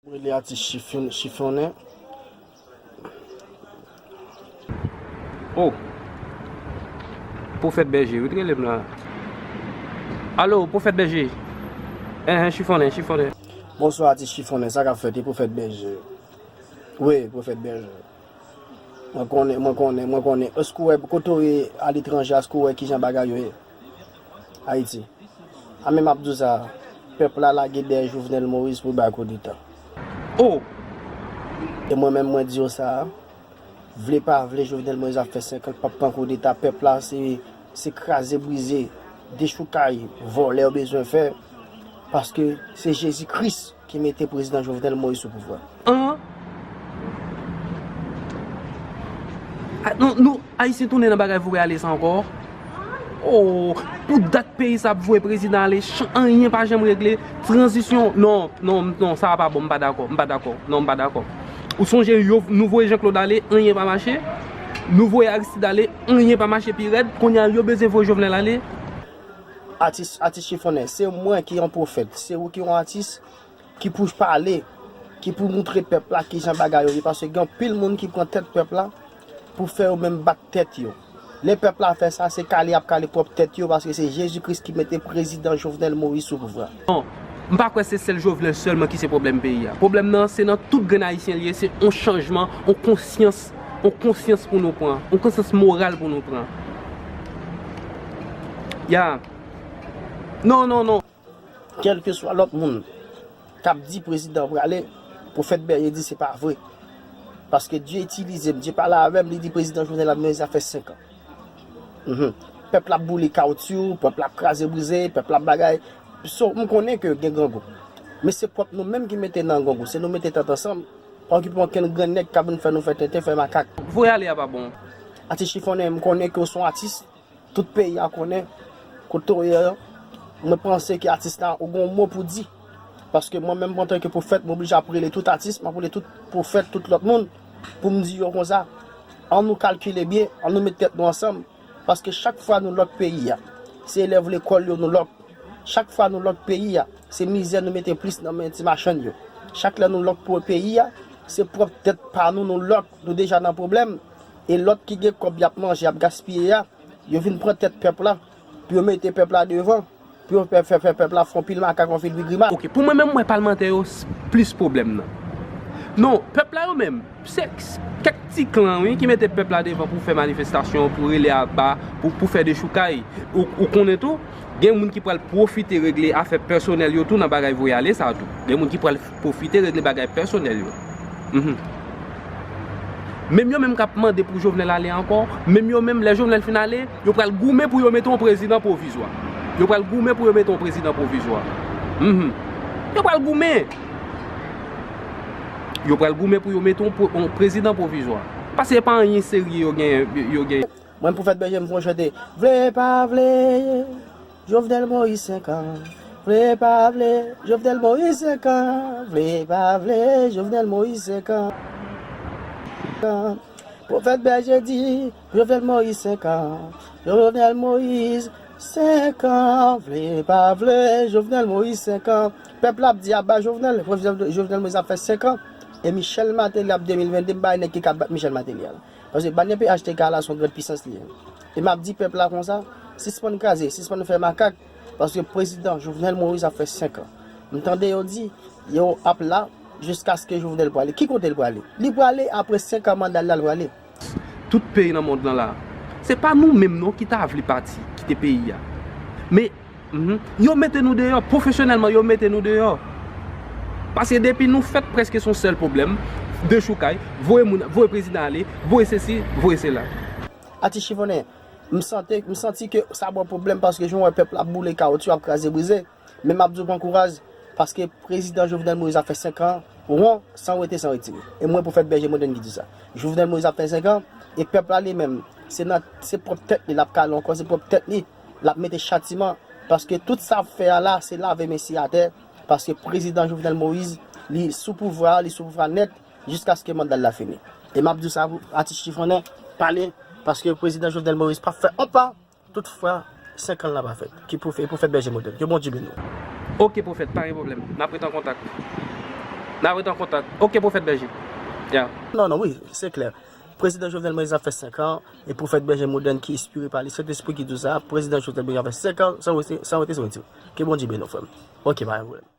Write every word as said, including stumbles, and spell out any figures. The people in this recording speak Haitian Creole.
Mwen rele atis Chifon-, Chifonnen. Oh! Pwofèt Bèje, wi, t rele m la. Alo, Pwofèt Bèje. Enhen, Chifonnen, Chifonnen. Bonswa, atis Chifonnen, sa k ap fèt, e Pwofèt Bèje? Wi, Pwofèt Bèje. Mwen konnen, mwen konnen, mwen konnen. Èske w wè kote w ye aletranje, èske w wè kijan bagay yo ye Ayiti? A men m ap di w sa, pèp la lage dèyè Jovenel Moïse pou bay koudeta. Oh! E mwen menm mwen di w sa, vle pa vle, Jovenel Moïse ap fè senk an, l p ap pran koudeta. Pèp la se, se kraze brize, dechoukay, vòlè yo bezwen fè, paske se Jezi Kris ki mete prezidan Jovenel Moïse sou pouvwa. An? A, nou, nou, Ayisyen tounen nan bagay voye ale sa ankò? Oh, pou dat peyi sa ap voye prezidan ale, chan-, anyen pa janm regle. Tranzisyon, non, non, non, sa a pa bon, m pa dakò, m pa dakò, non, m pa dakò. Ou sonje yo, nou voye Jean Claude ale, anyen pa mache. Nou voye Aristide ale, anyen pa mache pi rèd. Kounye a, yo bezwen voye Jovenel ale. Atis, atis Chifonnen, se mwen ki yon pwofèt, se ou ki yon atis ki pou pale, ki pou moutre pèp la kijan bagay yo ye, paske gen anpil moun ki pran tèt pèp la pou fè yo menm bat tèt yo. Lè pèp la fè sa, se kale y ap kale pwòp tèt yo, paske se Jezi Kris ki mete prezidan Jovenel Moïse sou pouvwa. Non, m pa kwè se sèl Jovenel sèlman ki se pwoblèm peyi a. Pwoblèm nan, se nan tout grenn Ayisyen l ye, se yon chanjman, yon konsyans, yon konsyans pou nou pran, yon konsyans moral pou nou pran. Ya. Non, non, non. Kèlkeswa lòt moun k ap di prezidan prale, pwofèt Bèje di se pa vre. Paske Dye itilize m, Dye pale avè m, li di prezidan Jovenel ap mennen sa fè senk an. Mhm. Pèp la ap boule kawotchou, pèp la ap kraze brize, pèp la ap bagay. So, m konnen ke gen grangou. Men se pwòp nou menm ki mete nan grangou, se nou mete tèt ansanm, pa okipe okenn grenn nèg k ap vin fè nou fè tenten, fè makak. Voye ale a pa bon. Atis Chifonnen, m konnen ke w se yon atis. Tout peyi a konnen kote w ye a. Mwen panse ke atis la, ou gen yon mo pou di. Paske mwen menm, antanke pwofèt, mwen oblije ap rele tout atis, m ap rele tout pwofèt, tout lòt moun, pou m di yo konsa, annou kalkile byen, annou met tèt nou ansanm. Paske chak fwa nou lòk peyi a, se elèv lekòl yo nou lòk. Chak fwa nou lòk peyi a, se mizè nou mete plis nan men ti machann yo. Chak lè nou lòk pou peyi a, se pwòp tèt pa nou nou lòk, nou deja nan pwoblèm. E lòt ki gen kòb y ap manje, y ap gaspiye a, yo vin pran tèt pèp la, pou yo mete pèp la devan, pou yo fè, fè, fè pèp la fè yon pil makak, yon pil pi grimas. Ok, pou mwen menm, mwen palmantè yo s-, plis pwoblèm nan. Non, pèp la yo menm, se s-, kèk ti klan, wi, ki mete pèp la devan pou fè manifestasyon, pou rele aba, pou, pou fè dechoukay. Ou, ou konnen tou, gen moun ki pral pwofite regle afè pèsonèl yo tou nan bagay voye ale sa tou. Gen moun ki pral pwofite regle bagay pèsonèl yo. Mhm. Menm yo menm k ap mande pou Jovenel ale ankò, menm yo menm, lè Jovenel fin ale, yo pral goumen pou yo mete yon prezidan pwovizwa. Yo pral goumen pou yo mete yon prezidan pwovizwa. Mhm. Yo pral goumen. Yo pral goumen pou yo mete yon pre-, yon prezidan pwovizwa. Paske e pa anyen serye yo gen, yo, yo gen. Mwen, Pwofèt Bèje, m fè yon chante. Vle pa vle, Jovenel Moïse senk an. Vle pa vle, Jovenel Moïse senk an. Vle pa vle, Jovenel Moïse senk an. Pwofèt Bèje di, Jovenel Moïse senk an. Jovenel Moïse senk an. Vle pa vle, Jovenel Moïse senk an. Pèp la ap di aba Jovenel, Jovenel Moïse ap fè senk an. E Michel Martelly ap de mil venn de, m pa wè nèg ki ka bat Michel Martelly a la. Paske bann P H T K la se yon grenn pisans li ye. E m ap di pèp la konsa, sispann kraze, sispann fè makak, paske prezidan Jovenel Moïse ap fè senk an. M tande yo di, yo ap la jiskaske Jovenel prale. Ki kote l prale? Li prale apre senk an manda l la, l prale. Tout peyi nan mond lan la. Se pa nou menm non ki ta vle pati, kite peyi a. Men Mhm. Yo mete nou deyò, pwofesyonèlman, yo mete nou deyò. Paske depi nou fèt, prèske se yon sèl pwoblèm, dechoukay, voye moun, voye prezidan ale, voye sesi, voye sela. Atis Chifonnen, m santi, m santi ke sa ba w pwoblèm paske jan w wè pèp la ap boule kawotchou, ap kraze brize. Men m ap di w pran kouraj, paske prezidan Jovenel Moïse ap fè senk an, won, san rete, san retire. E mwen, Pwofèt Bèje Modèn ki di sa. Jovenel Moïse ap fè senk an, e pèp la li menm, se nan, se pwòp tèt li l ap kale ankò, se pwòp tèt li l ap mete chatiman, paske tout sa ap fè a la, se lave men si atè, paske prezidan Jovenel Moïse, li sou pouvwa a, li sou pouvwa nèt, jiskaske manda l la fini. E m ap di w sa, atis Chifonnen, pale, paske prezidan Jovenel Moïse p ap fè yon pa, toutfwa, senk an la pa fèt. Ki pwofè-, Pwofèt Bèje Modèn. Ke Bondye beni w. Ok, Pwofèt, pa gen pwoblèm. N ap ret an kontak. N a rete an kontak. Ok, Pwofèt Bèje. Ya. Non, non, wi, se klè. Prezidan Jovenel Moïse ap fè senk an, e Pwofèt Bèje Modèn ki enspire pa li, Sentespri ki di w sa, Prezidan Jovenel Moïse ap fè senk an, san rete, san rete sou Haiti. Ke Bondye beni w, frè m. Ok, pa gen pwoblèm.